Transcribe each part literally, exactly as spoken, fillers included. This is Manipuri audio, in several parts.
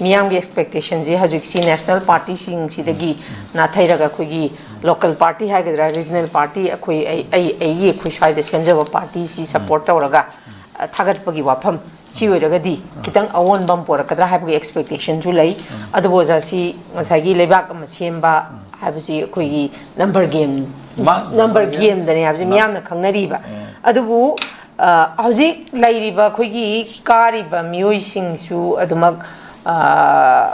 ꯃꯤꯌꯥꯝꯒꯤ ꯑꯦꯛꯁꯄꯦꯛꯇꯦꯁꯟꯁꯦ ꯍꯧꯖꯤꯛꯁꯤ ꯅꯦꯁꯅꯦꯜ ꯄꯥꯔꯇꯤꯁꯤꯡꯁꯤꯗꯒꯤ ꯅꯥꯊꯩꯔꯒ ꯑꯩꯈꯣꯏꯒꯤ ꯂꯣꯀꯦꯜ ꯄꯥꯔꯇꯤ ꯍꯥꯏꯒꯗ꯭ꯔꯥ, ꯔꯤꯖꯅꯦꯜ ꯄꯥꯔꯇꯤ, ꯑꯩꯈꯣꯏ ꯑꯩ ꯑꯩ ꯑꯩꯒꯤ ꯑꯩꯈꯣꯏ ꯁ꯭ꯋꯥꯏꯗ ꯁꯦꯝꯖꯕ ꯄꯥꯔꯇꯤꯁꯤ ꯁꯄꯣꯔꯠ ꯇꯧꯔꯒ ꯊꯥꯒꯠꯄꯒꯤ ꯋꯥꯐꯝ ꯁꯤ ꯑꯣꯏꯔꯒꯗꯤ ꯈꯤꯇꯪ ꯑꯑꯣꯟꯕ ꯑꯃ ꯄꯨꯔꯛꯀꯗ꯭ꯔꯥ ꯍꯥꯏꯕꯒꯤ ꯑꯦꯛꯁꯄꯦꯛꯇꯦꯁꯟꯁꯨ ꯂꯩ꯫ ꯑꯗꯨꯕꯨ ꯑꯣꯖꯥ, ꯁꯤ ꯉꯁꯥꯏꯒꯤ ꯂꯩꯕꯥꯛ ꯑꯃ ꯁꯦꯝꯕ ꯍꯥꯏꯕꯁꯤ ꯑꯩꯈꯣꯏꯒꯤ ꯅꯝꯕꯔ ꯒꯦꯝ, ꯅꯝꯕꯔ ꯒꯦꯝꯗꯅꯦ ꯍꯥꯏꯕꯁꯤ ꯃꯤꯌꯥꯝꯅ ꯈꯪꯅꯔꯤꯕ꯫ ꯑꯗꯨꯕꯨ ꯍꯧꯖꯤꯛ ꯂꯩꯔꯤꯕ ꯑꯩꯈꯣꯏꯒꯤ ꯀꯥꯔꯤꯕ ꯃꯤꯑꯣꯏꯁꯤꯡꯁꯨ ꯑꯗꯨꯃꯛ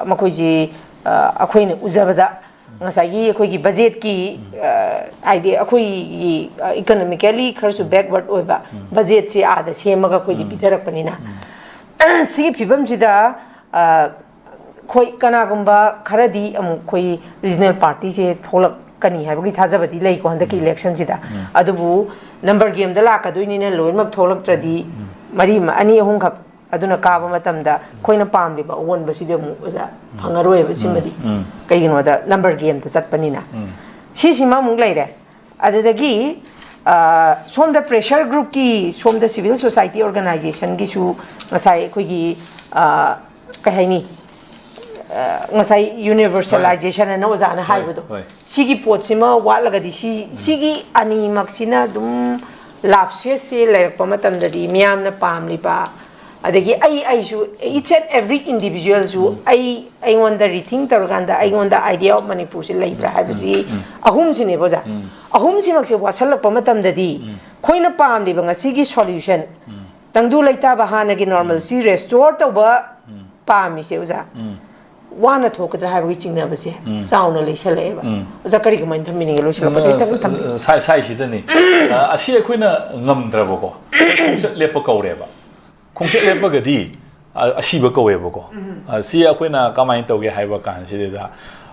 ꯃꯈꯣꯏꯁꯤ ꯑꯩꯈꯣꯏꯅ ꯎꯖꯕꯗ ꯉꯁꯥꯏꯒꯤ ꯑꯩꯈꯣꯏꯒꯤ ꯕꯖꯦꯠꯀꯤ, ꯍꯥꯏꯗꯤ ꯑꯩꯈꯣꯏꯒꯤ ꯏꯀꯣꯅꯣꯃꯤꯀꯦꯜꯂꯤ ꯈꯔꯁꯨ ꯕꯦꯛꯋꯥꯔꯗ ꯑꯣꯏꯕ ꯕꯖꯦꯠꯁꯦ ꯑꯥꯗ ꯁꯦꯝꯃꯒ ꯑꯩꯈꯣꯏꯗꯤ ꯄꯤꯊꯔꯛꯄꯅꯤꯅ, ꯁꯤꯒꯤ ꯐꯤꯕꯝꯁꯤꯗ ꯑꯩꯈꯣꯏ ꯀꯅꯥꯒꯨꯝꯕ ꯈꯔꯗꯤ ꯑꯃꯨꯛ ꯑꯩꯈꯣꯏ ꯔꯤꯖꯅꯦꯜ ꯄꯥꯔꯇꯤꯁꯦ ꯊꯣꯛꯂꯛꯀꯅꯤ ꯍꯥꯏꯕꯒꯤ ꯊꯥꯖꯕꯗꯤ ꯂꯩꯀꯣ ꯍꯟꯗꯛꯀꯤ ꯏꯂꯦꯛꯁꯟꯁꯤꯗ꯫ ꯑꯗꯨꯕꯨ ꯅꯝꯕꯔ ꯒꯦꯝꯗ ꯂꯥꯛꯀꯗꯣꯏꯅꯤꯅ ꯂꯣꯏꯅꯃꯛ ꯊꯣꯛꯂꯛꯇ꯭ꯔꯗꯤ ꯃꯔꯤ ꯑꯅꯤ ꯑꯍꯨꯝꯈꯛ ꯑꯗꯨꯅ ꯀꯥꯕ ꯃꯇꯝꯗ ꯑꯩꯈꯣꯏꯅ ꯄꯥꯝꯂꯤꯕ ꯑꯑꯣꯟꯕꯁꯤꯗꯤ ꯑꯃꯨꯛ ꯑꯣꯖꯥ ꯐꯪꯉꯔꯣꯏꯕ ꯁꯤꯃꯗꯤ꯫ ꯀꯩꯒꯤꯅꯣꯗ ꯅꯝꯕꯔ ꯒꯦꯝꯗ ꯆꯠꯄꯅꯤꯅ꯫ ꯁꯤꯁꯤꯃ ꯑꯃꯨꯛ ꯂꯩꯔꯦ꯫ ꯑꯗꯨꯗꯒꯤ ꯁꯣꯝꯗ ꯄ꯭ꯔꯦꯁꯔ ꯒ꯭ꯔꯨꯞꯀꯤ, ꯁꯣꯝꯗ ꯁꯤꯚꯤꯜ ꯁꯣꯁꯥꯏꯇꯤ ꯑꯣꯔꯒꯅꯥꯏꯖꯦꯁꯟꯒꯤꯁꯨ ꯉꯁꯥꯏ ꯑꯩꯈꯣꯏꯒꯤ ꯀꯩ ꯍꯥꯏꯅꯤ, ꯉꯁꯥꯏ ꯌꯨꯅꯤꯚꯔꯁꯦꯂꯥꯏꯖꯦꯁꯟ ꯑꯅ ꯑꯣꯖꯥꯅ ꯍꯥꯏꯕꯗꯣ, ꯁꯤꯒꯤ ꯄꯣꯠꯁꯤꯃ ꯋꯥꯠꯂꯒꯗꯤ ꯁꯤ ꯁꯤꯒꯤ ꯑꯅꯤꯃꯛꯁꯤꯅ ꯑꯗꯨꯝ ꯂꯥꯞꯁꯦꯁꯁꯦ ꯂꯩꯔꯛꯄ ꯃꯇꯝꯗꯗꯤ ꯃꯤꯌꯥꯝꯅ ꯄꯥꯝꯂꯤꯕ, ꯑꯗꯒꯤ ꯑꯩ ꯑꯩꯁꯨ, each and every individualꯁꯨ ꯑꯩ ꯑꯩꯉꯣꯟꯗ ꯔꯤꯊꯤꯡ ꯇꯧꯔꯀꯥꯟꯗ ꯑꯩꯉꯣꯟꯗ idea of ꯃꯅꯤꯄꯨꯔꯁꯦ ꯂꯩꯕ꯭ꯔꯥ ꯍꯥꯏꯕꯁꯤ ꯑꯍꯨꯝꯁꯤꯅꯦꯕ ꯑꯣꯖꯥ꯫ ꯑꯍꯨꯝꯁꯤꯃꯛꯁꯦ ꯋꯥꯠꯁꯜꯂꯛꯄ ꯃꯇꯝꯗꯗꯤ ꯑꯩꯈꯣꯏꯅ ꯄꯥꯝꯂꯤꯕ ꯉꯁꯤꯒꯤ ꯁꯣꯂ꯭ꯌꯨꯁꯟ, ꯇꯪꯗꯨ ꯂꯩꯇꯥꯕ ꯍꯥꯟꯅꯒꯤ ꯅꯣꯔꯃꯦꯜꯁꯤ ꯔꯦꯁꯇꯣꯔ ꯇꯧꯕ ꯄꯥꯝꯃꯤꯁꯦ ꯑꯣꯖꯥ, ꯋꯥꯅ ꯊꯣꯛꯀꯗ꯭ꯔꯥ ꯍꯥꯏꯕꯒꯤ ꯆꯤꯡꯅꯕꯁꯦ ꯆꯥꯎꯅ ꯂꯩꯁꯜꯂꯛꯑꯦꯕ꯫ ꯑꯣꯖꯥ, ꯀꯔꯤ ꯀꯃꯥꯏꯅ ꯊꯝꯕꯤꯅꯤꯡꯉꯦ? ꯂꯣꯏꯁꯤꯜꯂꯛꯄꯗ ꯈꯤꯇꯪ ꯊꯝꯕꯤꯌꯨ꯫ ꯁꯥꯏ ꯁꯥꯏꯁꯤꯗꯅꯤ꯫ ꯑ, ꯑꯁꯤ ꯑꯩꯈꯣꯏꯅ ꯉꯝꯗ꯭ꯔꯕꯀꯣ, ꯈꯣꯡꯆꯠ ꯂꯦꯞꯄ ꯀꯧꯔꯦꯕ꯫ ꯈꯣꯡꯆꯠ ꯂꯦꯞꯄꯒꯗꯤ, ꯑ, ꯑꯁꯤꯕ ꯀꯧꯋꯦꯕꯀꯣ꯫ ꯑ, ꯁꯤ ꯑꯩꯈꯣꯏꯅ ꯀꯃꯥꯏꯅ ꯇꯧꯒꯦ ꯍꯥꯏꯕ ꯀꯥꯟꯁꯤꯗ,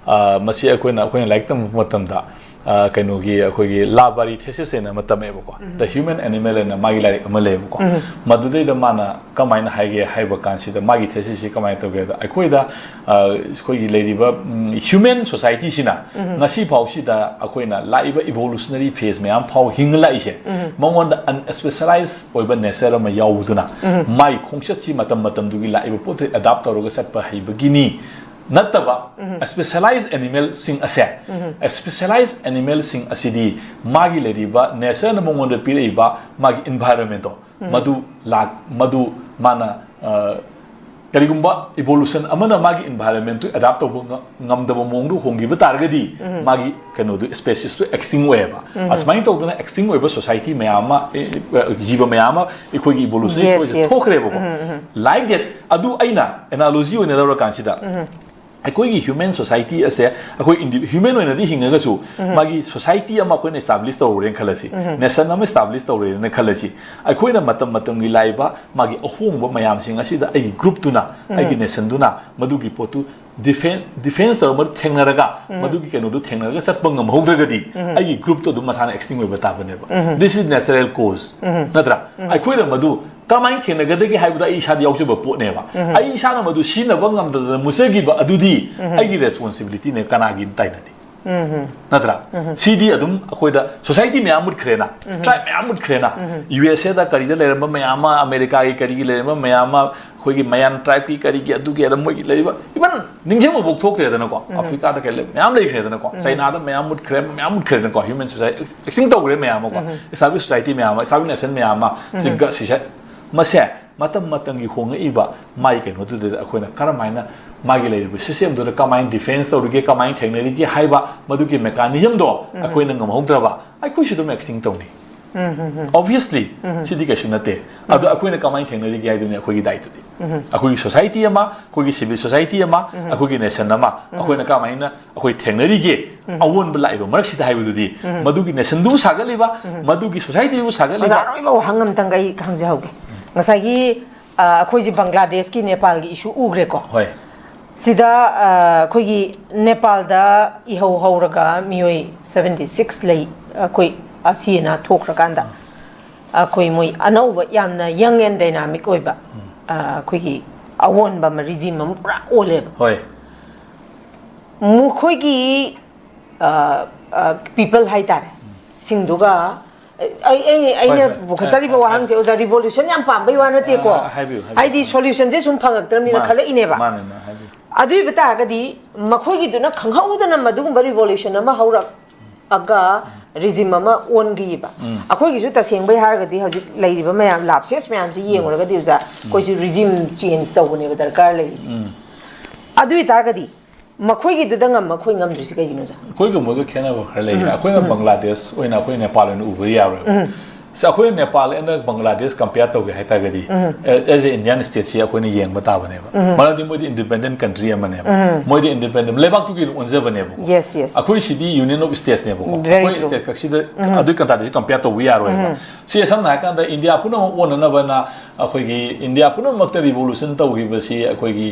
ꯑ, ꯃꯁꯤ ꯑꯩꯈꯣꯏꯅ ꯑꯩꯈꯣꯏꯅ ꯂꯥꯏꯔꯤꯛ ꯇꯝꯕ ꯃꯇꯝꯗ ꯑ, ꯀꯩꯅꯣꯒꯤ ꯑꯩꯈꯣꯏꯒꯤ ꯂꯥꯕꯥꯔꯤ ꯊꯦꯁꯤꯁ ꯍꯥꯏꯅ ꯑꯃ ꯇꯝꯃꯦꯕꯀꯣ, ꯗ ꯍ꯭ꯌꯨꯃꯦꯟ ꯑꯦꯅꯤꯃꯦꯜ ꯍꯥꯏꯅ ꯃꯥꯒꯤ ꯂꯥꯏꯔꯤꯛ ꯑꯃ ꯂꯩꯌꯦꯕꯀꯣ. ꯃꯗꯨꯗꯩꯗ ꯃꯥꯅ ꯀꯃꯥꯏꯅ ꯍꯥꯏꯒꯦ ꯍꯥꯏꯕ ꯀꯥꯟꯁꯤꯗ, ꯃꯥꯒꯤ ꯊꯦꯁꯤꯁꯁꯤ ꯀꯃꯥꯏꯅ ꯇꯧꯒꯦ ꯍꯥꯏꯕꯗ, ꯑꯩꯈꯣꯏꯗ, ꯑ, ꯑꯩꯈꯣꯏꯒꯤ ꯂꯩꯔꯤꯕ ꯍ꯭ꯌꯨꯃꯦꯟ ꯁꯣꯁꯥꯏꯇꯤꯁꯤꯅ ꯉꯁꯤ ꯐꯥꯎꯁꯤꯗ ꯑꯩꯈꯣꯏꯅ ꯂꯥꯛꯏꯕ ꯏꯚꯣꯂꯨꯁꯅꯔꯤ ꯐꯦꯁ ꯃꯌꯥꯝ ꯐꯥꯎ ꯍꯤꯡꯂꯛꯏꯁꯦ, ꯃꯉꯣꯟꯗ ꯑꯟꯑꯦꯛꯁꯄꯦꯁꯤꯌꯦꯂꯥꯏꯖ ꯑꯣꯏꯕ ꯅꯦꯆꯔ ꯑꯃ ꯌꯥꯎꯕꯗꯨꯅ, ꯃꯥꯏ ꯈꯣꯡꯆꯠꯁꯤ ꯃꯇꯝ ꯃꯇꯝꯗꯨꯒꯤ ꯂꯥꯛꯏꯕ ꯄꯣꯠꯇꯨ ꯑꯦꯗꯥꯞ ꯇꯧꯔꯒ ꯆꯠꯄ ꯍꯩꯕꯒꯤꯅꯤ. ꯅꯠꯇꯕ, ꯁ꯭ꯄꯦꯁꯤꯌꯦꯂꯥꯏꯖ ꯑꯦꯅꯤꯃꯦꯜꯁꯤꯡ ꯑꯁꯦ, ꯁ꯭ꯄꯦꯁꯤꯌꯦꯂꯥꯏꯖ ꯑꯦꯅꯤꯃꯦꯜꯁꯤꯡ ꯑꯁꯤꯗꯤ ꯃꯥꯒꯤ ꯂꯩꯔꯤꯕ ꯅꯦꯆꯔꯅ ꯃꯉꯣꯟꯗ ꯄꯤꯔꯛꯏꯕ ꯃꯥꯒꯤ ꯏꯟꯚꯥꯏꯔꯣꯟꯃꯦꯟꯇꯣ, ꯃꯗꯨ ꯂꯥꯛ ꯃꯗꯨ ꯃꯥꯅ, ꯑ, ꯀꯔꯤꯒꯨꯝꯕ ꯏꯚꯣꯂꯨꯁꯟ ꯑꯃꯅ ꯃꯥꯒꯤ ꯏꯟꯚꯥꯏꯔꯣꯟꯃꯦꯟꯇꯨ ꯑꯦꯗꯥꯞ ꯇꯧꯕ ꯉ- ꯉꯝꯗꯕ ꯃꯑꯣꯡꯗ ꯍꯣꯡꯈꯤꯕ ꯇꯥꯔꯒꯗꯤ, ꯃꯥꯒꯤ ꯀꯩꯅꯣꯗꯨ, ꯁ꯭ꯄꯦꯁꯤꯁꯇꯨ ꯑꯦꯛꯁꯇꯤꯡ ꯑꯣꯏꯌꯦꯕ. ꯑꯁꯨꯃꯥꯏꯅ ꯇꯧꯗꯅ ꯑꯦꯛꯁꯇꯤꯡ ꯑꯣꯏꯕ ꯁꯣꯁꯥꯏꯇꯤ ꯃꯌꯥꯝ ꯑꯃ, ꯑꯦ, ꯑꯦ, ꯖꯤꯕ ꯃꯌꯥꯝ ꯑꯃ ꯑꯩꯈꯣꯏꯒꯤ ꯏꯚꯣꯂꯨꯁꯟꯒꯤ Yes, ꯊꯣꯛꯏꯁꯦ yes. ꯊꯣꯛꯈ꯭ꯔꯦꯕꯀꯣ. Like that, ꯑꯗꯨ ꯑꯩꯅ ꯑꯦꯅꯥꯂꯣꯖꯤ ꯑꯣꯏꯅ ꯂꯧꯔꯀꯥꯟꯁꯤꯗ, ꯑꯩꯈꯣꯏꯒꯤ ꯍ꯭ꯌꯨꯃꯦꯟ ꯁꯣꯁꯥꯏꯇꯤ ꯑꯁꯦ, ꯑꯩꯈꯣꯏ ꯏꯟꯗꯤ ꯍ꯭ꯌꯨꯃꯦꯟ ꯑꯣꯏꯅꯗꯤ ꯍꯤꯡꯉꯒꯁꯨ, ꯃꯥꯒꯤ ꯁꯣꯁꯥꯏꯇꯤ ꯑꯃ ꯑꯩꯈꯣꯏꯅ ꯏꯁꯇꯥꯕ꯭ꯂꯤꯁ ꯇꯧꯔꯨꯔꯦꯅ ꯈꯜꯂꯁꯤ, ꯅꯦꯁꯟ ꯑꯃ ꯏꯁꯇꯥꯕ꯭ꯂꯤꯁ ꯇꯧꯔꯨꯔꯦꯅ ꯈꯜꯂꯁꯤ, ꯑꯩꯈꯣꯏꯅ ꯃꯇꯝ ꯃꯇꯝꯒꯤ ꯂꯥꯛꯏꯕ ꯃꯥꯒꯤ ꯑꯍꯣꯡꯕ ꯃꯌꯥꯝꯁꯤꯡ ꯑꯁꯤꯗ ꯑꯩꯒꯤ ꯒ꯭ꯔꯨꯞꯇꯨꯅ, ꯑꯩꯒꯤ ꯅꯦꯁꯟꯗꯨꯅ ꯃꯗꯨꯒꯤ ꯄꯣꯠꯇꯨ ꯗꯤꯐꯦꯟ ꯗꯤꯐꯦꯟꯁ ꯇꯧꯔꯒ ꯃꯗꯨ ꯊꯦꯡꯅꯔꯒ, ꯃꯗꯨꯒꯤ ꯀꯩꯅꯣꯗꯨ ꯊꯦꯡꯅꯔꯒ ꯆꯠꯄ ꯉꯝꯍꯧꯗ꯭ꯔꯒꯗꯤ, ꯑꯩꯒꯤ ꯒ꯭ꯔꯨꯞꯇꯣ ꯑꯗꯨꯝ ꯃꯁꯥꯅ ꯑꯦꯛꯁꯇꯤꯡ ꯑꯣꯏꯕ ꯇꯥꯕꯅꯦꯕ. This is natural cause. ꯅꯠꯇ꯭ꯔꯥ? ꯑꯩꯈꯣꯏꯅ ꯃꯗꯨ ꯀꯃꯥꯏꯅ ꯊꯦꯡꯅꯒꯗꯒꯦ ꯍꯥꯏꯕꯗꯣ ꯑꯩ ꯏꯁꯥꯗ ꯌꯥꯎꯖꯕ ꯄꯣꯠꯅꯦꯕ. ꯑꯩ ꯏꯁꯥꯅ ꯃꯗꯨ ꯁꯤꯖꯤꯟꯅꯕ ꯉꯝꯗꯗꯅ ꯃꯨꯠꯆꯈꯤꯕ ꯑꯗꯨꯗꯤ ꯑꯩꯒꯤ ꯔꯦꯁꯄꯣꯟꯁꯤꯕꯤꯂꯤꯇꯤꯅꯦ, ꯀꯅꯥꯒꯤ ꯇꯥꯏꯅꯅꯤ? ꯅꯠꯇ꯭ꯔꯥ? ꯁꯤꯗꯤ ꯑꯗꯨꯝ ꯑꯩꯈꯣꯏꯗ ꯁꯣꯁꯥꯏꯇꯤ ꯃꯌꯥꯝ ꯃꯨꯠꯈ꯭ꯔꯦꯅ, ꯇ꯭ꯔꯥꯏꯕ ꯃꯌꯥꯝ ꯃꯨꯠꯈ꯭ꯔꯦꯅ, ꯌꯨ ꯑꯦꯁ ꯑꯦꯗ ꯀꯔꯤꯗ ꯂꯩꯔꯝꯕ ꯃꯌꯥꯝ ꯑꯃ, ꯑꯃꯦꯔꯤꯀꯥꯒꯤ ꯀꯔꯤꯒꯤ ꯂꯩꯔꯝꯕ ꯃꯌꯥꯝ ꯑꯃ, ꯑꯩꯈꯣꯏꯒꯤ ꯃꯌꯥꯟ ꯇ꯭ꯔꯥꯏꯕꯀꯤ ꯀꯔꯤꯒꯤ ꯑꯗꯨꯒꯤ ꯑꯗ ꯃꯣꯏꯒꯤ ꯂꯩꯔꯤꯕ, ꯏꯚꯟ ꯅꯤꯡꯁꯤꯡꯕꯐꯥꯎ ꯊꯣꯛꯇ꯭ꯔꯦꯗꯅꯀꯣ. ꯑꯐ꯭ꯔꯤꯀꯥꯗ ꯀꯩ ꯂꯩ ꯃꯌꯥꯝ ꯂꯩꯈ꯭ꯔꯦꯗꯅꯀꯣ, ꯆꯩꯅꯥꯗ ꯃꯌꯥꯝ ꯃꯨꯠꯈ꯭ꯔꯦ, ꯃꯌꯥꯝ ꯃꯨꯠꯈ꯭ꯔꯦꯗꯅꯀꯣ, ꯍ꯭ꯌꯨꯃꯦꯟ ꯁꯣꯁꯥꯏꯇꯤ ꯑꯦꯛꯁꯇꯤꯡ ꯇꯧꯈ꯭ꯔꯦ ꯃꯌꯥꯝ ꯑꯃꯀꯣ, ꯏꯁꯇꯥꯕ꯭ꯂꯤꯁ ꯁꯣꯁꯥꯏꯇꯤ ꯃꯌꯥꯝ ꯑꯃ, ꯏꯁꯇꯥꯕ꯭ꯂꯤꯁ ꯅꯦꯁꯟ ꯃꯌꯥꯝ ꯑꯃ, ꯁꯤ ꯒ- ꯁꯤ ꯁꯦ-, ꯃꯁꯦ ꯃꯇꯝ ꯃꯇꯝꯒꯤ ꯍꯣꯡꯉꯛꯏꯕ ꯃꯥꯒꯤ ꯀꯩꯅꯣꯗꯨꯗ ꯑꯩꯈꯣꯏꯅ ꯀꯔꯝꯍꯥꯏꯅ ꯃꯥꯒꯤ ꯂꯩꯔꯤꯕ ꯁꯤꯁꯇꯦꯝꯗꯨꯗ ꯀꯃꯥꯏꯅ ꯗꯤꯐꯦꯟꯁ ꯇꯧꯔꯤꯒꯦ, ꯀꯃꯥꯏꯅ ꯊꯦꯡꯅꯔꯤꯒꯦ ꯍꯥꯏꯕ ꯃꯗꯨꯒꯤ ꯃꯦꯀꯥꯅꯤꯖꯝꯗꯣ ꯑꯩꯈꯣꯏꯅ ꯉꯝꯍꯧꯗ꯭ꯔꯕ, ꯑꯩꯈꯣꯏꯁꯨ ꯑꯗꯨꯝ ꯑꯦꯛꯁꯇꯤꯡ ꯇꯧꯅꯤ. ꯑꯣꯕꯤꯌꯁꯂꯤ, ꯁꯤꯗꯤ ꯀꯩꯁꯨ ꯅꯠꯇꯦ. ꯑꯗꯣ ꯑꯩꯈꯣꯏꯅ ꯀꯃꯥꯏꯅ ꯊꯦꯡꯅꯔꯤꯒꯦ ꯍꯥꯏꯗꯨꯅꯤ ꯑꯩꯈꯣꯏꯒꯤ ꯗꯥꯏꯇꯗꯤ. ꯑꯩꯈꯣꯏꯒꯤ ꯁꯣꯁꯥꯏꯇꯤ ꯑꯃ, ꯑꯩꯈꯣꯏꯒꯤ ꯁꯤꯚꯤꯜ ꯁꯣꯁꯥꯏꯇꯤ ꯑꯃ, ꯑꯩꯈꯣꯏꯒꯤ ꯅꯦꯁꯟ ꯑꯃ, ꯑꯩꯈꯣꯏꯅ ꯀꯃꯥꯏꯅ ꯑꯩꯈꯣꯏ ꯊꯦꯡꯅꯔꯤꯒꯦ ꯑꯑꯣꯟꯕ ꯂꯥꯛꯏꯕ ꯃꯔꯛꯁꯤꯗ ꯍꯥꯏꯕꯗꯨꯗꯤ, ꯃꯗꯨꯒꯤ ꯅꯦꯁꯟꯗꯨꯕꯨ ꯁꯥꯒꯠꯂꯤꯕ, ꯃꯗꯨꯒꯤ ꯁꯣꯁꯥꯏꯇꯤꯕꯨ ꯁꯥꯒꯠꯂꯤꯕ. ꯑꯣꯖꯥ, ꯑꯔꯣꯏꯕ ꯋꯥꯍꯪ ꯑꯝꯇꯪꯒ ꯑꯩ ꯍꯪꯖꯍꯧꯒꯦ. ꯉꯁꯥꯏꯒꯤ, ꯑ, ꯑꯩꯈꯣꯏꯁꯦ ꯕꯪꯒ꯭ꯂꯥꯗꯦꯁꯀꯤ, ꯅꯦꯄꯥꯜꯒꯤ ꯏꯁꯨ ꯎꯈ꯭ꯔꯦꯀꯣ. ꯍꯣꯏ. ꯁꯤꯗ ꯑ, ꯑꯩꯈꯣꯏꯒꯤ ꯅꯦꯄꯥꯜꯗ ꯏꯍꯧ ꯍꯧꯔꯒ ꯃꯤꯑꯣꯏ ꯁꯚꯦꯟꯇꯤ ꯁꯤꯛꯁ ꯂꯩ꯫ ꯑꯩꯈꯣꯏ ꯑꯁꯤ ꯑꯅꯥ ꯊꯣꯛꯈ꯭ꯔꯀꯥꯟꯗ ꯑꯩꯈꯣꯏ ꯃꯣꯏ ꯑꯅꯧꯕ ꯌꯥꯝꯅ ꯌꯪ ꯑꯦꯟ ꯗꯥꯏꯅꯥꯃꯤꯛ ꯑꯣꯏꯕ ꯑ, ꯑꯩꯈꯣꯏꯒꯤ ꯑꯑꯣꯟꯕ ꯑꯃ, ꯔꯤꯖꯤꯝ ꯑꯃ ꯄꯨꯔꯥ ꯑꯣꯜꯂꯦꯕ꯫ ꯍꯣꯏ꯫ ꯃꯈꯣꯏꯒꯤ ꯄꯤꯄꯜ ꯍꯥꯏꯇꯥꯔꯦ, ꯁꯤꯡꯗꯨꯒ ꯑꯩ ꯑꯩ ꯑꯩꯅ ꯍꯣꯏ, ꯍꯣꯏ꯫ ꯄꯨꯈꯠꯆꯔꯤꯕ ꯑ, ꯑ, ꯋꯥꯍꯪꯁꯦ ꯑꯣꯖꯥ, ꯔꯤꯚꯣꯂꯨꯁꯟ ꯌꯥꯝ ꯄꯥꯝꯕꯩ ꯋꯥ ꯅꯠꯇꯦꯀꯣ꯫ ꯑ, ꯍꯥꯏꯕꯤꯌꯨ, ꯍꯥꯏꯕꯤꯌꯨ꯫ ꯍꯥꯏꯗꯤ ꯁꯣꯂꯨꯁꯟꯁꯦ ꯁꯨꯝ ꯐꯪꯉꯛꯇ꯭ꯔꯕꯅꯤꯅ ꯃꯥꯅꯦ, ꯈꯜꯂꯛꯏꯅꯦꯕ꯫ ꯃꯥꯅꯦ, ꯃꯥꯅꯦ, ꯍꯥꯏꯕꯤꯌꯨ꯫ ꯑꯗꯨ ꯑꯣꯏꯕ ꯇꯥꯔꯒꯗꯤ ꯃꯈꯣꯏꯒꯤꯗꯨꯅ ꯈꯪꯍꯧꯗꯅ ꯃꯗꯨꯒꯨꯝꯕ ꯔꯤꯚꯣꯂꯨꯁꯟ ꯑꯃ ꯍꯧꯔꯛꯑꯒ ꯔꯤꯖꯤꯝ ꯑꯃ ꯑꯣꯟꯈꯤꯕ꯫ ꯑꯩꯈꯣꯏꯒꯤꯁꯨ ꯇꯁꯦꯡꯕꯩ ꯍꯥꯏꯔꯒꯗꯤ ꯍꯧꯖꯤꯛ ꯂꯩꯔꯤꯕ ꯃꯌꯥꯝ, ꯂꯥꯞꯁꯦꯁ ꯃꯌꯥꯝꯁꯤ ꯌꯦꯡꯉꯨꯔꯒꯗꯤ ꯑꯣꯖꯥ, ꯑꯩꯈꯣꯏꯁꯨ ꯔꯤꯖꯤꯝ ꯆꯦꯟꯖ ꯇꯧꯕꯅꯦꯕ ꯗꯔꯀꯥꯔ ꯂꯩꯔꯤꯁꯦ꯫ ꯑꯗꯨ ꯑꯣꯏꯇꯥꯔꯒꯗꯤ ꯃꯈꯣꯏꯒꯤꯗꯨꯗ ꯉꯝꯃ ꯑꯩꯈꯣꯏ ꯉꯝꯗ꯭ꯔꯤꯁꯦ ꯀꯩꯒꯤꯅꯣ ꯑꯣꯖꯥ? ꯑꯩꯈꯣꯏꯒ ꯃꯣꯏꯒ ꯈꯦꯠꯅꯕ ꯈꯔ ꯂꯩꯌꯦ꯫ ꯑꯩꯈꯣꯏꯅ ꯕꯪꯒ꯭ꯂꯥꯗꯦꯁ ꯑꯣꯏꯅ, ꯑꯩꯈꯣꯏ ꯅꯦꯄꯥꯜ ꯑꯣꯏꯅ ꯎꯕ ꯌꯥꯔꯣꯏꯕ꯫ ꯁꯤ ꯑꯩꯈꯣꯏ ꯅꯦꯄꯥꯜ ꯑꯦꯟꯗ ꯕꯪꯒ꯭ꯂꯥꯗꯦꯁ ꯀꯝꯄꯤꯌꯔ ꯇꯧꯒꯦ ꯍꯥꯏꯇꯥꯔꯒꯗꯤ, as a Indian state ꯁꯤ ꯑꯩꯈꯣꯏꯅ ꯌꯦꯡꯕ ꯇꯥꯕꯅꯦꯕ꯫ ꯃꯔꯝꯗꯤ ꯃꯣꯏꯗꯤ ꯏꯟꯗꯤꯄꯦꯟꯗꯦꯟ ꯀꯟꯇ꯭ꯔꯤ ꯑꯃꯅꯦꯕ꯫ ꯃꯣꯏꯗꯤ ꯏꯟꯗꯤꯄꯦꯟꯗꯦꯟ, ꯂꯩꯕꯥꯛꯇꯨꯒꯤ ꯑꯣꯏꯅ ꯑꯣꯟꯖꯕꯅꯦꯕ꯫ Yes, yes. ꯑꯩꯈꯣꯏ ꯁꯤꯗꯤ ꯌꯨꯅꯤꯌꯟ ꯑꯣꯐ ꯁ꯭ꯇꯦꯠꯁꯅꯦꯕꯀꯣ꯫ Very ꯑꯩꯈꯣꯏ true. ꯁ꯭ꯇꯦꯠ ꯈꯛꯁꯤꯗ ꯑꯗꯨꯒꯤ ꯀꯟꯇ꯭ꯔꯥꯗꯤꯛꯁꯟ ꯀꯝꯄꯤꯌꯔ ꯇꯧꯕ ꯌꯥꯔꯣꯏꯕ꯫ ꯁꯤ ꯁꯝꯅ ꯍꯥꯏꯔꯀꯥꯟꯗ ꯏꯟꯗꯤꯌꯥ ꯄꯨꯝꯅꯃꯛ ꯑꯣꯟꯅꯅꯕꯅ ꯑꯩꯈꯣꯏꯒꯤ ꯏꯟꯗꯤꯌꯥ ꯄꯨꯝꯅꯃꯛꯇ ꯔꯤꯚꯣꯂꯨꯁꯟ ꯇꯧꯈꯤꯕꯁꯤ ꯑꯩꯈꯣꯏꯒꯤ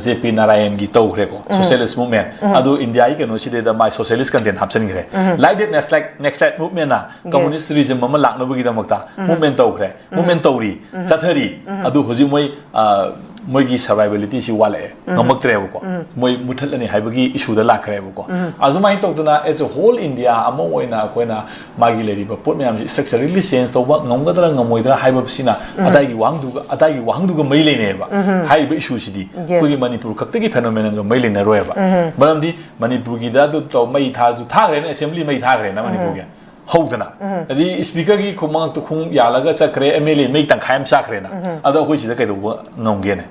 ꯖꯦ ꯄꯤ ꯅꯥꯔꯥꯌꯟꯒꯤ ꯇꯧꯈ꯭ꯔꯦꯀꯣ, ꯁꯣꯁꯤꯌꯦꯂꯤꯁ ꯃꯨꯚꯃꯦꯟ꯫ ꯑꯗꯨ ꯏꯟꯗꯤꯌꯥꯒꯤ ꯀꯩꯅꯣꯁꯤꯗꯩꯗ ꯃꯥꯏ ꯁꯣꯁꯤꯌꯦꯂꯤꯁ ꯀꯟꯇꯦꯟ ꯍꯥꯞꯆꯤꯟꯈ꯭ꯔꯦ꯫ Like that next slide, next slide movement ꯅ ꯀꯝꯃꯨꯅꯤꯁ ꯔꯤꯖꯤꯝ ꯑꯃ ꯂꯥꯛꯅꯕꯒꯤꯗꯃꯛꯇ ꯃꯨꯚꯃꯦꯟ ꯇꯧꯈ꯭ꯔꯦ, ꯃꯨꯚꯃꯦꯟ ꯇꯧꯔꯤ, ꯆꯠꯊꯔꯤ꯫ ꯑꯗꯨ ꯍꯧꯖꯤꯛ ꯃꯣꯏ ꯑ, ꯃꯣꯏꯒꯤ ꯁꯔꯚꯥꯏꯕꯤꯂꯤꯇꯤꯁꯤ ꯋꯥꯠꯂꯛꯑꯦ, ꯉꯝꯃꯛꯇ꯭ꯔꯦꯕꯀꯣ꯫ ꯃꯣꯏ ꯃꯨꯠꯊꯠꯂꯅꯤ ꯍꯥꯏꯕꯒꯤ ꯏꯁꯨꯗ ꯂꯥꯛꯈ꯭ꯔꯦꯕꯀꯣ꯫ ꯑꯗꯨꯃꯥꯏꯅ ꯇꯧꯗꯅ as a whole India ꯑꯃ ꯑꯣꯏꯅ ꯑꯩꯈꯣꯏꯅ ꯃꯥꯒꯤ ꯂꯩꯔꯤꯕ ꯄꯣꯠ ꯃꯌꯥꯝꯁꯤ ꯁ꯭ꯇ꯭ꯔꯛꯆꯔꯦꯜꯂꯤ ꯆꯦꯟꯖ ꯇꯧꯕ ꯉꯝꯒꯗ꯭ꯔꯥ ꯉꯝꯃꯣꯏꯗ꯭ꯔꯥ ꯍꯥꯏꯕꯁꯤꯅ ꯑꯗꯥꯏꯒꯤ ꯋꯥꯍꯪꯗꯨꯒ, ꯑꯗꯥꯏꯒꯤ ꯋꯥꯍꯪꯗꯨꯒ ꯃꯔꯤ ꯂꯩꯅꯩꯑꯕ꯫ ꯍꯥꯏꯔꯤꯕ ꯏꯁꯨꯁꯤꯗꯤ ꯑꯩꯈꯣꯏꯒꯤ ꯃꯅꯤꯄꯨꯔ ꯈꯛꯇꯒꯤ ꯐꯦꯅꯣꯃꯦꯅꯟꯒ ꯃꯔꯤ ꯂꯩꯅꯔꯣꯏꯕ꯫ ꯃꯔꯝꯗꯤ ꯃꯅꯤꯄꯨꯔꯒꯤꯗ ꯑꯗꯨ ꯇꯧ, ꯃꯩ ꯊꯥꯔꯁꯨ ꯊꯥꯈ꯭ꯔꯦꯅ, ꯑꯦꯁꯦꯝꯕ꯭ꯂꯤ ꯃꯩ ꯊꯥꯈ꯭ꯔꯦꯅ ꯃꯅꯤꯄꯨꯔꯒꯤ꯫ ꯍꯧꯗꯅ, ꯑꯗꯩ ꯏꯁꯄꯤꯀꯔꯒꯤ ꯈꯣꯡꯃꯥꯡ ꯇꯨꯈꯣꯡ ꯌꯥꯜꯂꯒ ꯆꯠꯈ꯭ꯔꯦ, ꯑꯦꯝ ꯑꯦꯜ ꯑꯦ ꯃꯩ ꯇꯪꯈꯥꯏ ꯑꯃ ꯆꯥꯈ꯭ꯔꯦꯅ꯫ ꯑꯗꯣ ꯑꯩꯈꯣꯏ ꯁꯤꯗ ꯀꯩꯗꯧꯕ ꯉꯝꯒꯦꯅꯦ?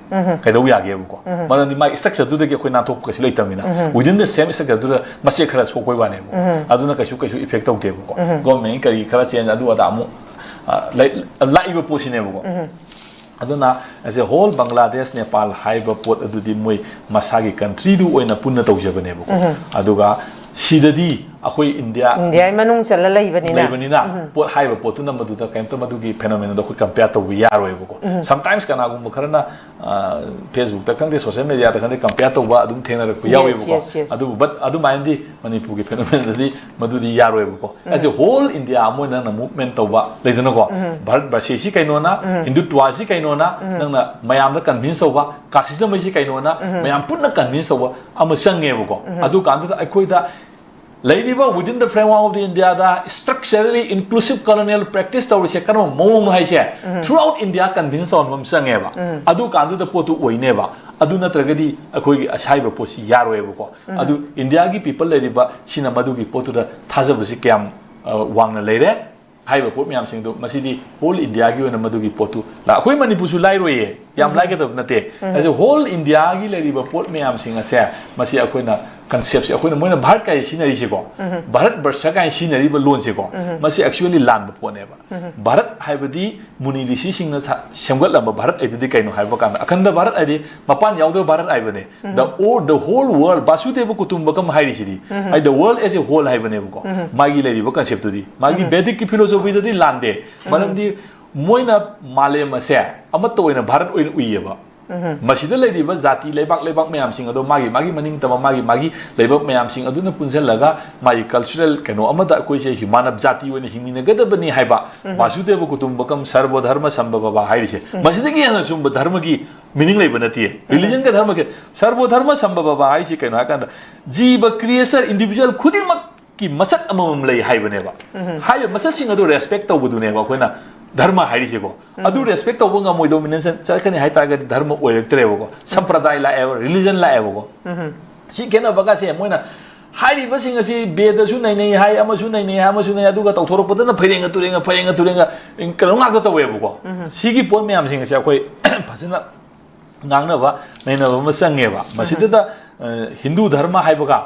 ꯀꯩꯗꯧ ꯌꯥꯒꯦꯕꯀꯣ? ꯃꯔꯝꯗꯤ ꯃꯥꯒꯤ ꯁ꯭ꯇ꯭ꯔꯛꯆꯔꯗꯨꯗꯒꯤ ꯑꯩꯈꯣꯏ ꯅꯥꯟꯊꯣꯛꯄ ꯀꯩꯁꯨ ꯂꯩꯇꯕꯅꯤꯅ꯫ Within the same structure ꯗꯨꯗ ꯃꯆꯦꯠ ꯈꯔ ꯁꯣꯛꯄꯩ ꯋꯥꯅꯦꯕ꯫ ꯑꯗꯨꯅ ꯀꯩꯁꯨ, ꯀꯩꯁꯨ ꯏꯐꯦꯛ ꯇꯧꯗꯦꯕꯀꯣ꯫ ꯒꯣꯔꯃꯦꯟ ꯀꯔꯤ ꯈꯔ ꯆꯦꯟ ꯑꯗꯨ ꯑꯗꯥ ꯑꯃꯨꯛ, ꯑ, ꯂꯩ-, ꯂꯥꯛꯏꯕ ꯄꯣꯠꯁꯤꯅꯦꯕꯀꯣ꯫ ꯑꯗꯨꯅ as a whole Bangladesh, Nepal ꯍꯥꯏꯕ ꯄꯣꯠ ꯑꯗꯨꯗꯤ ꯃꯣꯏ ꯃꯁꯥꯒꯤ ꯀꯟꯇ꯭ꯔꯤꯗꯨ ꯑꯣꯏꯅ ꯄꯨꯟꯅ ꯇꯧꯖꯕꯅꯦꯕꯀꯣ꯫ ꯑꯗꯨꯒ ꯁꯤꯗꯗꯤ ꯑꯩꯈꯣꯏ ꯏꯟꯗꯤꯌꯥ ꯏꯟꯗꯤꯌꯥꯒꯤ ꯃꯅꯨꯡ ꯆꯜꯂ ꯂꯩꯕꯅꯤꯅ ꯂꯩꯕꯅꯤꯅ ꯄꯣꯠ ꯍꯥꯏꯔꯤꯕ ꯄꯣꯠꯇꯨꯅ ꯃꯗꯨꯗ ꯀꯩꯝꯇ ꯃꯗꯨꯒꯤ phenomenon ꯗꯣ ꯑꯩꯈꯣꯏ compare ꯇꯧꯕ ꯌꯥꯔꯣꯏꯕꯀꯣ꯫ Sometimes ꯀꯅꯥꯒꯨꯝꯕ ꯈꯔꯅ Facebook ꯇ ꯈꯪꯗꯦ, social media ꯗ ꯈꯪꯗꯦ, compare ꯇꯧꯕ ꯑꯗꯨꯝ ꯊꯦꯡꯅꯔꯛꯄ Yes, ꯌꯥꯎꯋꯦꯕꯀꯣ꯫ yes, yes. ꯑꯗꯨꯕꯨ but ꯑꯗꯨꯃꯥꯏꯅꯗꯤ ꯃꯅꯤꯄꯨꯔꯒꯤ phenomenon ꯗꯗꯤ ꯃꯗꯨꯗꯤ ꯌꯥꯔꯣꯏꯕꯀꯣ꯫ As a whole India ꯑꯃ ꯑꯣꯏꯅ ꯅꯪꯅ movement ꯇꯧꯕ ꯂꯩꯗꯅꯀꯣ, ꯚꯥꯔꯠ ꯕꯔꯁꯦꯁꯤ ꯀꯩꯅꯣꯅ, ꯍꯤꯟꯗꯨꯇ꯭ꯋꯥꯁꯤ ꯀꯩꯅꯣꯅ, ꯅꯪꯅ ꯃꯌꯥꯝꯗ convince ꯇꯧꯕ, casteism ꯁꯤ ꯀꯩꯅꯣꯅ ꯃꯌꯥꯝ ꯄꯨꯟꯅ convince ꯇꯧꯕ ꯑꯃ ꯆꯪꯉꯦꯕꯀꯣ꯫ ꯑꯗꯨ ꯀꯥꯟꯗꯨꯗ ꯑꯩꯈꯣꯏꯗ ꯂꯩꯔꯤꯕ within the framework of the India the structurally inclusive colonial practice ꯇꯧꯔꯤꯁꯦ ꯀꯔꯝꯕ ꯃꯑꯣꯡꯅꯣ ꯍꯥꯏꯁꯦ throughout India convince ꯇꯧꯍꯟꯕ ꯑꯃ ꯆꯪꯉꯦꯕ꯫ ꯑꯗꯨ ꯀꯥꯟꯗꯨꯗ ꯄꯣꯠꯇꯨ ꯑꯣꯏꯅꯦꯕ꯫ ꯑꯗꯨ ꯅꯠꯇ꯭ꯔꯒꯗꯤ ꯑꯩꯈꯣꯏꯒꯤ ꯑꯁꯥꯏꯕ ꯄꯣꯠꯁꯤ ꯌꯥꯔꯣꯏꯕꯀꯣ꯫ ꯑꯗꯨ ꯏꯟꯗꯤꯌꯥꯒꯤ people ꯂꯩꯔꯤꯕ ꯁꯤꯅ ꯃꯗꯨꯒꯤ ꯄꯣꯠꯇꯨꯗ ꯊꯥꯖꯕꯁꯤ ꯀꯌꯥꯝ ꯑ, ꯋꯥꯡꯅ ꯂꯩꯔꯦ꯫ ꯍꯥꯏꯔꯤꯕ ꯄꯣꯠ ꯃꯌꯥꯝꯁꯤꯡꯗꯨ ꯃꯁꯤꯗꯤ whole India ꯒꯤ ꯑꯣꯏꯅ ꯃꯗꯨꯒꯤ ꯄꯣꯠꯇꯨ ꯂꯥ-, ꯑꯩꯈꯣꯏ ꯃꯅꯤꯄꯨꯔꯁꯨ ꯂꯥꯏꯔꯣꯏꯌꯦ, ꯌꯥꯝ ꯂꯥꯏꯒꯗꯕ ꯅꯠꯇꯦ꯫ ꯑꯁꯤ whole India ꯒꯤ ꯂꯩꯔꯤꯕ ꯄꯣꯠ ꯃꯌꯥꯝꯁꯤꯡ ꯑꯁꯦ ꯃꯁꯤ ꯑꯩꯈꯣꯏꯅ concept ꯁꯦ, ꯑꯩꯈꯣꯏꯅ, ꯃꯣꯏꯅ ꯚꯥꯔꯠ ꯀꯥꯏ ꯁꯤꯖꯤꯟꯅꯔꯤꯁꯦꯀꯣ, ꯚꯥꯔꯠ ꯕꯔꯁ ꯀꯥꯏꯅ ꯁꯤꯖꯤꯟꯅꯔꯤꯕ ꯂꯣꯟꯁꯦꯀꯣ, ꯃꯁꯤ actually ꯂꯥꯟꯕ ꯄꯣꯠꯅꯦꯕ꯫ ꯚꯥꯔꯠ ꯍꯥꯏꯕꯗꯤ ꯃꯨꯅꯤ ꯔꯤꯁꯤꯁꯤꯡꯅ ꯁꯥ-, ꯁꯦꯝꯒꯠꯂꯝꯕ ꯚꯥꯔꯠ ꯍꯥꯏꯗꯨꯗꯤ ꯀꯩꯅꯣ ꯍꯥꯏꯕ ꯀꯥꯟꯗ ꯑꯈꯟꯗ ꯚꯥꯔꯠ ꯍꯥꯏꯗꯤ ꯃꯄꯥꯟ ꯌꯥꯎꯗꯕ ꯚꯥꯔꯠ ꯍꯥꯏꯕꯅꯦ꯫ The, all, the whole world, Basudeb ꯀꯨꯇꯨꯝꯕꯀꯝ ꯍꯥꯏꯔꯤꯁꯤꯗꯤ, high, the world as a whole ꯍꯥꯏꯕꯅꯦꯕꯀꯣ꯫ ꯃꯥꯒꯤ ꯂꯩꯔꯤꯕ concept ꯇꯨꯗꯤ, ꯃꯥꯒꯤ ꯚꯦꯗꯤꯛꯀꯤ philosophy ꯗꯗꯤ ꯂꯥꯟꯗꯦ꯫ ꯃꯔꯝꯗꯤ ꯃꯣꯏꯅ ꯃꯥꯂꯦꯝ ꯑꯁꯦ ꯑꯃꯠꯇ ꯑꯣꯏꯅ ꯚꯥꯔꯠ ꯑꯣꯏꯅ ꯎꯏꯌꯦꯕ꯫ ꯃꯁꯤꯗ ꯂꯩꯔꯤꯕ ꯖꯥꯇꯤ ꯂꯩꯕꯥꯛ ꯂꯩꯕꯥꯛ ꯃꯌꯥꯝꯁꯤꯡ ꯑꯗꯣ ꯃꯥꯒꯤ ꯃꯥꯒꯤ ꯃꯅꯤꯡ ꯇꯝꯕ ꯃꯥꯒꯤ ꯃꯥꯒꯤ ꯂꯩꯕꯥꯛ ꯃꯌꯥꯝꯁꯤꯡ ꯑꯗꯨꯅ ꯄꯨꯟꯁꯤꯜꯂꯒ ꯃꯥꯒꯤ cultural ꯀꯩꯅꯣ ꯑꯃꯗ ꯑꯩꯈꯣꯏꯁꯦ ꯃꯥꯅꯕ ꯖꯥꯇꯤ ꯑꯣꯏꯅ ꯍꯤꯡꯃꯤꯟꯅꯒꯗꯕꯅꯤ ꯍꯥꯏꯕ, ꯕꯥꯁꯨꯗꯦꯕ ꯀꯨꯇꯨꯝꯕꯀꯝ ꯁꯔꯕ ꯙꯔꯃ ꯁꯝꯚꯕ ꯍꯥꯏꯔꯤꯁꯦ꯫ ꯃꯁꯤꯗꯒꯤ ꯍꯦꯟꯅ ꯆꯨꯝꯕ ꯙꯔꯃꯒꯤ meaning ꯂꯩꯕ ꯅꯠꯇꯦ꯫ Religion ꯒ ꯙꯔꯃꯒ, ꯁꯔꯕ ꯙꯔꯃ ꯁꯝꯚꯕ ꯍꯥꯏꯁꯤ ꯀꯩꯅꯣ ꯍꯥꯏꯀꯥꯟꯗ ꯖꯤꯕ, creature, individual ꯈꯨꯗꯤꯡꯃꯛ ꯀꯤ ꯃꯁꯛ ꯑꯃꯃꯝ ꯂꯩ ꯍꯥꯏꯕꯅꯦꯕ꯫ ꯍꯥꯏꯔꯤꯕ ꯃꯁꯛꯁꯤꯡ ꯑꯗꯨ respect ꯇꯧꯕꯗꯨꯅꯦꯕ ꯑꯩꯈꯣꯏꯅ ꯙꯔꯃ ꯍꯥꯏꯔꯤꯁꯦꯀꯣ꯫ ꯑꯗꯨ respect ꯇꯧꯕ ꯉꯝꯃꯣꯏꯗꯧꯕ ꯃꯤꯅ ꯆꯠ-, ꯆꯠꯀꯅꯤ ꯍꯥꯏꯇꯥꯔꯒꯗꯤ ꯙꯔꯃ ꯑꯣꯏꯔꯛꯇ꯭ꯔꯦꯕꯀꯣ, ꯁꯝꯄ꯭ꯔꯗꯥꯏ ꯂꯥꯛꯑꯦꯕ, religion ꯂꯥꯛꯑꯦꯕꯀꯣ꯫ ꯁꯤ ꯈꯦꯠꯅꯕꯒꯁꯦ ꯃꯣꯏꯅ ꯍꯥꯏꯔꯤꯕꯁꯤꯡ ꯑꯁꯤ ꯕꯦꯗꯁꯨ ꯅꯩꯅꯩ ꯍꯥꯏ, ꯑꯃꯁꯨ ꯅꯩꯅꯩ ꯍꯥꯏ, ꯑꯃꯁꯨ ꯅꯩ, ꯑꯗꯨꯒ ꯇꯧꯊꯣꯔꯛꯄꯗꯅ ꯐꯩꯔꯦꯡꯒ ꯇꯨꯔꯦꯡꯒ, ꯐꯩꯔꯦꯡꯒ ꯇꯨꯔꯦꯡꯒ ꯀꯩꯅꯣ ꯉꯥꯛꯇ ꯇꯧꯋꯦꯕꯀꯣ꯫ ꯁꯤꯒꯤ ꯄꯣꯠ ꯃꯌꯥꯝꯁꯤꯡ ꯑꯁꯦ ꯑꯩꯈꯣꯏ ꯐꯖꯅ ꯉꯥꯡꯅꯕ ꯅꯩꯅꯕ ꯑꯃ ꯆꯪꯉꯦꯕ꯫ ꯃꯁꯤꯗ ꯍꯤꯟꯗꯨ ꯙꯔꯃ ꯍꯥꯏꯕꯒ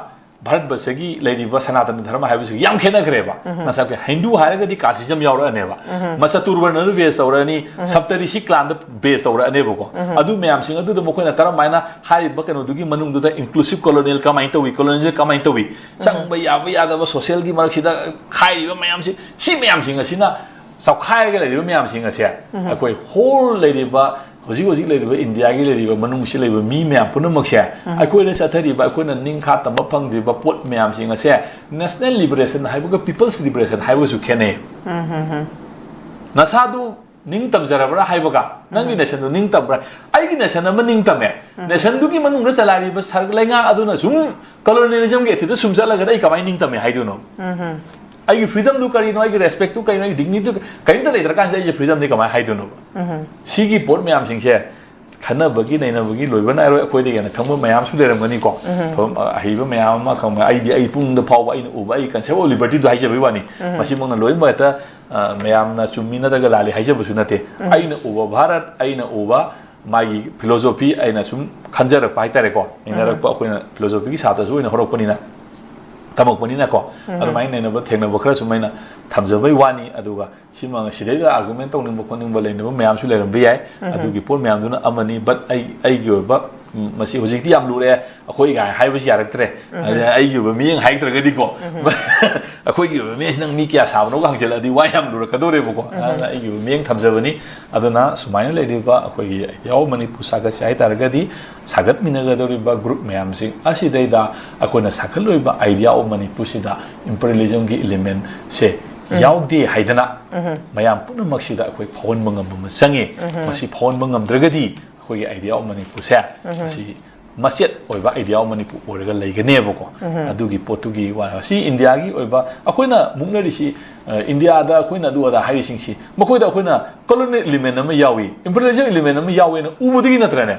ꯚꯥꯔꯠꯕꯁꯒꯤ ꯂꯩꯔꯤꯕ ꯁꯅꯥꯇꯅ ꯙꯔꯃ ꯍꯥꯏꯕꯁꯤ ꯌꯥꯝ ꯈꯦꯠꯅꯈ꯭ꯔꯦꯕ꯫ ꯉꯁꯥꯏꯒꯤ ꯍꯤꯟꯗꯨ ꯍꯥꯏꯔꯒꯗꯤ ꯀꯥꯁꯤꯖꯝ ꯌꯥꯎꯔꯛꯑꯅꯦꯕ, ꯃꯆꯇꯨꯔꯕꯔꯅꯗ ꯕꯦꯁ ꯇꯧꯔꯛꯑꯅꯤ, ꯁꯞꯇꯔꯤꯁꯤ ꯀ꯭ꯂꯥꯟꯗ ꯕꯦꯁ ꯇꯧꯔꯛꯑꯅꯦꯕꯀꯣ꯫ ꯑꯗꯨ ꯃꯌꯥꯝꯁꯤꯡ ꯑꯗꯨꯗ ꯃꯈꯣꯏꯅ ꯀꯔꯝ ꯍꯥꯏꯅ ꯍꯥꯏꯔꯤꯕ ꯀꯩꯅꯣꯗꯨꯒꯤ ꯃꯅꯨꯡꯗꯨꯗ ꯏꯟꯀ꯭ꯂꯨꯁꯤꯞ ꯀꯣꯂꯣꯅꯤꯌꯦꯜ ꯀꯃꯥꯏꯅ ꯇꯧꯏ, ꯀꯣꯂꯣꯅꯤꯌꯦꯜ ꯀꯃꯥꯏꯅ ꯇꯧꯏ, ꯆꯪꯕ ꯌꯥꯕ ꯌꯥꯗꯕ ꯁꯣꯁꯤꯌꯦꯜꯒꯤ ꯃꯔꯛꯁꯤꯗ ꯈꯥꯏꯔꯤꯕ ꯃꯌꯥꯝꯁꯤ, ꯁꯤ ꯃꯌꯥꯝꯁꯤꯡ ꯑꯁꯤꯅ ꯆꯥꯎꯈꯥꯏꯔꯒ ꯂꯩꯔꯤꯕ ꯃꯌꯥꯝꯁꯤꯡ ꯑꯁꯦ ꯑꯩꯈꯣꯏ ꯍꯣꯜ ꯂꯩꯔꯤꯕ, ꯍꯧꯖꯤꯛ ꯍꯧꯖꯤꯛ ꯂꯩꯔꯤꯕ ꯏꯟꯗꯤꯌꯥꯒꯤ ꯂꯩꯔꯤꯕ ꯃꯅꯨꯡꯁꯤ ꯂꯩꯔꯤꯕ ꯃꯤ ꯃꯌꯥꯝ ꯄꯨꯝꯅꯃꯛꯁꯦ, ꯑꯩꯈꯣꯏꯅ ꯆꯠꯊꯔꯤꯕ, ꯑꯩꯈꯣꯏꯅ ꯅꯤꯡꯈꯥ ꯇꯝꯕ ꯐꯪꯗ꯭ꯔꯤꯕ ꯄꯣꯠ ꯃꯌꯥꯝꯁꯤꯡ ꯑꯁꯦ ꯅꯦꯁꯅꯦꯜ ꯂꯤꯕꯔꯦꯁꯟ ꯍꯥꯏꯕꯒ ꯄꯤꯄꯜꯁ ꯂꯤꯕꯔꯦꯁꯟ ꯍꯥꯏꯕꯒꯁꯨ ꯈꯦꯠꯅꯩ꯫ ꯅꯁꯥꯗꯨ ꯅꯤꯡ ꯇꯝꯖꯔꯕ꯭ꯔꯥ ꯍꯥꯏꯕꯒ ꯅꯪꯒꯤ ꯅꯦꯁꯟꯗꯨ ꯅꯤꯡ ꯇꯝꯕ꯭ꯔꯥ? ꯑꯩꯒꯤ ꯅꯦꯁꯟ ꯑꯃ ꯅꯤꯡ ꯇꯝꯃꯦ, ꯅꯦꯁꯟꯗꯨꯒꯤ ꯃꯅꯨꯡꯗ ꯆꯂꯥꯏꯔꯤꯕ ꯁꯔ ꯂꯩꯉꯥꯛ ꯑꯗꯨꯅ ꯁꯨꯝ ꯀꯣꯂꯣꯅꯤꯌꯦꯂꯤꯖꯝꯒꯤ ꯑꯦꯊꯤꯛꯇ ꯁꯨꯝ ꯆꯠꯂꯒꯗꯤ ꯑꯩ ꯀꯃꯥꯏꯅ ꯅꯤꯡ ꯇꯝꯃꯦ ꯍꯥꯏꯗꯣꯏꯅꯣ? ꯑꯩꯒꯤ ꯐ꯭ꯔꯤꯗꯝꯗꯨ ꯀꯔꯤꯅꯣ, ꯑꯩꯒꯤ ꯔꯦꯁꯄꯦꯛꯇꯨ ꯀꯔꯤꯅꯣ, ꯑꯩꯒꯤ ꯗꯤꯒꯅꯤꯇꯤ ꯀꯔꯤꯝꯇ ꯂꯩꯇ꯭ꯔꯀꯥꯟꯁꯤꯗ ꯑꯩꯁꯦ ꯐ꯭ꯔꯤꯗꯝꯗꯤ ꯀꯃꯥꯏꯅ ꯍꯥꯏꯗꯣꯏꯅꯣꯕ? ꯁꯤꯒꯤ ꯄꯣꯠ ꯃꯌꯥꯝꯁꯤꯡꯁꯦ ꯈꯟꯅꯕꯒꯤ ꯅꯩꯅꯕꯒꯤ ꯂꯣꯏꯕ ꯅꯥꯏꯔꯣꯏ꯫ ꯑꯩꯈꯣꯏꯗꯒꯤ ꯍꯦꯟꯅ ꯈꯪꯕ ꯃꯌꯥꯝꯁꯨ ꯂꯩꯔꯝꯒꯅꯤꯀꯣ꯫ ꯐꯝ-, ꯑꯍꯩꯕ ꯃꯌꯥꯝ ꯑꯃ ꯈꯪꯕ, ꯑꯩꯗꯤ ꯑꯩ ꯄꯨꯛꯅꯤꯡꯗ ꯐꯥꯎꯕ ꯑꯩꯅ ꯎꯕ, ꯑꯩ ꯀꯟꯁꯦꯞ ꯑꯣꯐ ꯂꯤꯕꯔꯇꯤꯗꯨ ꯍꯥꯏꯖꯕꯒꯤ ꯋꯥꯅꯤ꯫ ꯃꯁꯤꯃꯛꯅ ꯂꯣꯏꯅꯃꯛ ꯍꯦꯛꯇ, ꯑ, ꯃꯌꯥꯝꯅ ꯆꯨꯝꯃꯤ ꯅꯠꯇ꯭ꯔꯒ ꯂꯥꯜꯂꯤ ꯍꯥꯏꯖꯕꯁꯨ ꯅꯠꯇꯦ꯫ ꯑꯩꯅ ꯎꯕ ꯚꯥꯔꯠ, ꯑꯩꯅ ꯎꯕ ꯃꯥꯒꯤ ꯐꯤꯂꯣꯁꯣꯐꯤ ꯑꯩꯅ ꯁꯨꯝ ꯈꯟꯖꯔꯛꯄ ꯍꯥꯏꯇꯥꯔꯦꯀꯣ꯫ ꯏꯟꯅꯔꯛꯄ ꯑꯩꯈꯣꯏꯅ ꯐꯤꯂꯣꯁꯣꯐꯤꯒꯤ ꯁꯥꯇ꯭ꯔꯁꯨ ꯑꯣꯏꯅ ꯍꯧꯔꯛꯄꯅꯤꯅ, ꯇꯝꯃꯛꯄꯅꯤꯅꯀꯣ꯫ ꯑꯗꯨꯃꯥꯏꯅ ꯅꯩꯅꯕ ꯊꯦꯡꯅꯕ ꯈꯔ ꯁꯨꯝ ꯑꯩꯅ ꯊꯝꯖꯕꯩ ꯋꯥꯅꯤ꯫ ꯑꯗꯨꯒ ꯁꯤꯃ ꯁꯤꯗꯩꯗ ꯑꯥꯔꯒꯨꯃꯦꯟ ꯇꯧꯅꯤꯡꯕ ꯈꯣꯠꯅꯤꯡꯕ ꯂꯩꯅꯕ ꯃꯌꯥꯝꯁꯨ ꯂꯩꯔꯝꯕ ꯌꯥꯏ꯫ ꯑꯗꯨꯒꯤ ꯄꯣꯠ ꯃꯌꯥꯝꯗꯨꯅ ꯑꯃꯅꯤ꯫ But ꯑꯩ, ꯑꯩꯒꯤ ꯑꯣꯏꯕ, ꯎꯝ, ꯃꯁꯤ ꯍꯧꯖꯤꯛꯇꯤ ꯌꯥꯝ ꯂꯨꯔꯦ, ꯑꯩꯈꯣꯏ ꯀꯥꯏ ꯍꯥꯏꯕꯁꯤ ꯌꯥꯔꯛꯇ꯭ꯔꯦ꯫ ꯑꯗꯨꯅ ꯑꯩꯒꯤ ꯑꯣꯏꯕ ꯃꯤꯠꯌꯦꯡ ꯍꯥꯏꯗ꯭ꯔꯒꯗꯤꯀꯣ, ꯑꯩꯈꯣꯏꯒꯤ ꯑꯣꯏꯕ ꯃꯤꯠꯌꯦꯡꯁꯤ ꯅꯪ ꯃꯤ ꯀꯌꯥ ꯁꯥꯕꯅꯣꯒ ꯍꯪꯖꯜꯂꯛꯑꯗꯤ ꯋꯥ ꯌꯥꯝ ꯂꯨꯔꯛꯀꯗꯧꯔꯦꯕꯀꯣ꯫ ꯑꯗꯨꯅ ꯑꯩꯒꯤ ꯑꯣꯏꯕ ꯃꯤꯠꯌꯦꯡ ꯊꯝꯖꯕꯅꯤ꯫ ꯑꯗꯨꯅ ꯁꯨꯃꯥꯏꯅ ꯂꯩꯔꯤꯕ ꯑꯩꯈꯣꯏꯒꯤ Idea of Manipur ꯁꯥꯒꯠꯁꯦ ꯍꯥꯏ ꯇꯥꯔꯒꯗꯤ, ꯁꯥꯒꯠꯃꯤꯟꯅꯒꯗꯧꯔꯤꯕ ꯒ꯭ꯔꯨꯞ ꯃꯌꯥꯝꯁꯤꯡ ꯑꯁꯤꯗꯩꯗ ꯑꯩꯈꯣꯏꯅ ꯁꯥꯒꯠꯂꯣꯏꯕ Idea of Manipur ꯁꯤꯗ ꯏꯝꯄꯔꯤꯌꯦꯂꯤꯖꯝꯒꯤ ꯏꯂꯤꯃꯦꯟꯁꯦ ꯌꯥꯎꯗꯦ ꯍꯥꯏꯗꯅ ꯃꯌꯥꯝ ꯄꯨꯝꯅꯃꯛꯁꯤꯗ ꯑꯩꯈꯣꯏ ꯐꯥꯎꯍꯟꯕ ꯉꯝꯕ ꯑꯃ ꯆꯪꯉꯤ꯫ ꯃꯁꯤ ꯐꯥꯎꯍꯟꯕ ꯉꯝꯗ꯭ꯔꯒꯗꯤ ꯑꯩꯈꯣꯏꯒꯤ Idea of Manipur ꯁꯦ ꯃꯁꯤ ꯃꯆꯦꯠ ꯑꯣꯏꯕ Idea of Manipur ꯑꯣꯏꯔꯒ ꯂꯩꯒꯅꯦꯕꯀꯣ꯫ ꯑꯗꯨꯒꯤ ꯄꯣꯠꯇꯨꯒꯤ ꯋꯥ, ꯁꯤ ꯏꯟꯗꯤꯌꯥꯒꯤ ꯑꯣꯏꯕ ꯑꯩꯈꯣꯏꯅ ꯃꯨꯛꯅꯔꯤꯁꯤ, ꯑ, ꯏꯟꯗꯤꯌꯥꯗ ꯑꯩꯈꯣꯏꯅ ꯑꯗꯨ ꯑꯗꯥ ꯍꯥꯏꯔꯤꯁꯤꯡꯁꯤ ꯃꯈꯣꯏꯗ ꯑꯩꯈꯣꯏꯅ ꯀꯣꯂꯣꯅꯤꯌꯦꯜ ꯏꯂꯤꯃꯦꯟ ꯑꯃ ꯌꯥꯎꯏ, ꯏꯝꯄꯔꯤꯌꯦꯂꯤꯖꯝ ꯏꯂꯤꯃꯦꯟ ꯑꯃ ꯌꯥꯎꯏꯅ ꯎꯕꯗꯒꯤ ꯅꯠꯇ꯭ꯔꯅꯦ,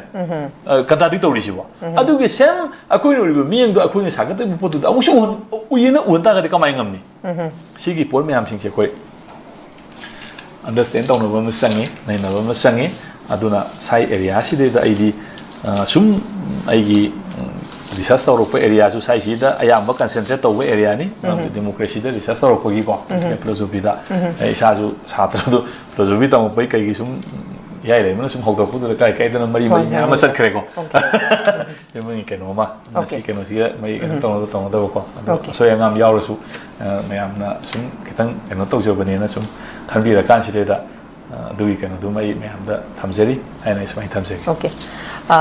ꯑ, ꯀꯟꯇ꯭ꯔꯥꯗꯤꯛ ꯇꯧꯔꯤꯁꯤꯕꯣ? ꯑꯗꯨꯒꯤ ꯁꯦꯝ ꯑꯩꯈꯣꯏꯅ ꯎꯔꯤꯕ ꯃꯤꯠꯌꯦꯡꯗꯣ ꯑꯩꯈꯣꯏꯅ ꯁꯥꯒꯠꯇꯣꯏꯕ ꯄꯣꯠꯇꯨꯗ ꯑꯃꯨꯛꯁꯨ ꯎꯍꯟ-, ꯎꯏꯌꯦꯅ ꯎꯍꯟ ꯇꯥꯔꯒꯗꯤ ꯀꯃꯥꯏꯅ ꯉꯝꯅꯤ? ꯁꯤꯒꯤ ꯄꯣꯠ ꯃꯌꯥꯝꯁꯤꯡꯁꯦ ꯑꯩꯈꯣꯏ ꯑꯟꯗꯔꯁ꯭ꯇꯦꯟ ꯇꯧꯅꯕ ꯑꯃ ꯆꯪꯉꯤ, ꯅꯩꯅꯕ ꯑꯃ ꯆꯪꯉꯤ꯫ ꯑꯗꯨꯅ ꯁꯥꯏ ꯑꯦꯔꯤꯌꯥꯁꯤꯗꯩꯗ ꯑꯩꯗꯤ, ꯑ, ꯁꯨꯝ ꯑꯩꯒꯤ, ꯎꯝ, ꯔꯤꯁꯔꯁ ꯇꯧꯔꯛꯄ ꯑꯦꯔꯤꯌꯥꯁꯨ ꯁ꯭ꯋꯥꯏꯁꯤꯗ ꯑꯌꯥꯝꯕ ꯀꯟꯁꯦꯟꯇ꯭ꯔꯦꯠ ꯇꯧꯕ ꯑꯦꯔꯤꯌꯥꯅꯤ, ꯃꯔꯝꯗꯤ ꯗꯦꯃꯣꯀ꯭ꯔꯦꯁꯤꯗ ꯔꯤꯁꯔꯁ ꯇꯧꯔꯛꯄꯒꯤꯀꯣ, ꯐꯤꯂꯣꯁꯣꯐꯤꯗ꯫ ꯑꯩ ꯏꯁꯥꯁꯨ ꯁꯥꯇ꯭ꯔꯗꯨ ꯐꯤꯂꯣꯁꯣꯐꯤ ꯇꯝꯃꯛꯄꯩ ꯀꯩꯒꯤ ꯁꯨꯝ ꯏꯌꯥꯏ ꯂꯩꯕꯅ ꯁꯨꯝ ꯍꯧꯗꯣꯔꯛꯄꯗꯨꯗ ꯀꯥꯏ ꯀꯥꯏꯗꯅ ꯃꯔꯤ ꯍꯣꯏ, ꯃꯔꯤ ꯃꯌꯥꯝ ꯑꯃ ꯍꯣꯏ, ꯆꯠꯈ꯭ꯔꯦꯀꯣ꯫ ꯁꯤ ꯃꯣꯏꯒꯤ ꯀꯩꯅꯣꯃ, ꯃꯁꯤ ꯑꯣꯀꯦ꯫ ꯀꯩꯅꯣꯁꯤꯒ ꯃꯔꯤ ꯀꯩꯅꯣ ꯇꯧꯅꯕ ꯇꯧꯅꯗꯕꯀꯣ꯫ ꯑꯗꯣ ꯑꯣꯀꯦ꯫ ꯑꯁꯣꯏ ꯑꯉꯥꯝ ꯌꯥꯎꯔꯁꯨ, ꯑ, ꯃꯌꯥꯝꯅ ꯁꯨꯝ ꯈꯤꯇꯪ ꯀꯩꯅꯣ ꯇꯧꯖꯕꯅꯦꯅ ꯁꯨꯝ ꯈꯟꯕꯤꯔꯀꯥꯟꯁꯤꯗꯩꯗ, ꯑ, ꯑꯗꯨꯒꯤ ꯀꯩꯅꯣꯗꯨꯃ ꯑꯩ ꯃꯌꯥꯝꯗ ꯊꯝꯖꯔꯤ ꯍꯥꯏꯅ ꯑꯩ ꯁꯨꯃꯥꯏꯅ ꯊꯝꯖꯒꯦ꯫ ꯑꯣꯀꯦ꯫ ꯑ,